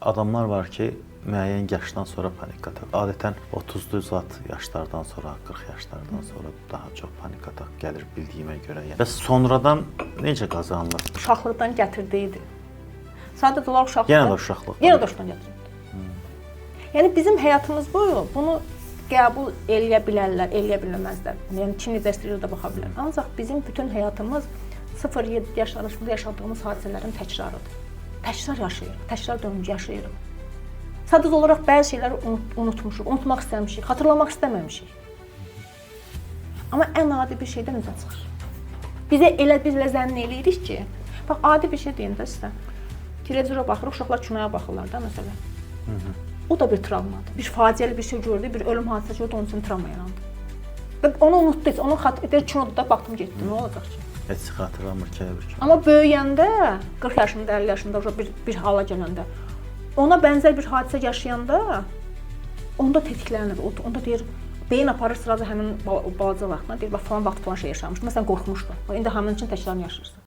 Adamlar var ki, müəyyən yaşdan sonra panik atak. Adətən 30-lu zat yaşlardan sonra, 40 yaşlardan sonra daha çox panik atak gəlir bildiyimə görə. Yəni. Bəs sonradan necə qazanılır? Uşaqlıqdan gətirdiydi. Sadəcə olaraq uşaqlıqdan. Yenə də uşaqlıqdan. Yenə də uşaqdan gətirirdi. Yəni bizim həyatımız boyu bunu qəbul eləyə bilərlər, eləyə bilməzlər. Yəni kim necə istəyir də baxa bilər. Ancaq bizim bütün həyatımız 0-7 yaş arasında yaşadığımız hadisələrin təkrarıdır. Təkrar yaşayırıq, təkrar döngü yaşayırıq. Sadəcə olaraq bəzi şeyləri unutmuşuq, unutmaq istəmişik, xatırlamaq istəməmişik. Amma ən adi bir şeydən üzə çıxır. Bizə elə biz elə zənn eləyirik ki, bax adi bir şey deyim də sizə. Televizora baxırıq, uşaqlar kinoya baxırlar da məsələn. O da bir travmadır. Bir faciəli bir şey gördü, bir ölüm hadisəsi gördü, onun üçün travma yarandı. Və onu unutdu, heç, onun xatır kinoda da baxdım getdi, nə olacaq ki? Heç xatırlamır ki, bir ki. Amma böyüyəndə, 40 yaşında, 50 yaşında bir hala gələndə, ona bənzər bir hadisə yaşayanda onda tetiklənir. Onda deyir, beyin aparır sıraca həmin balaca vaxtına, deyir, bax falan vaxt falan şey yaşamışdım, məsələn qorxmuşdum. Bax indi həmin üçün təkrarını yaşayırsan.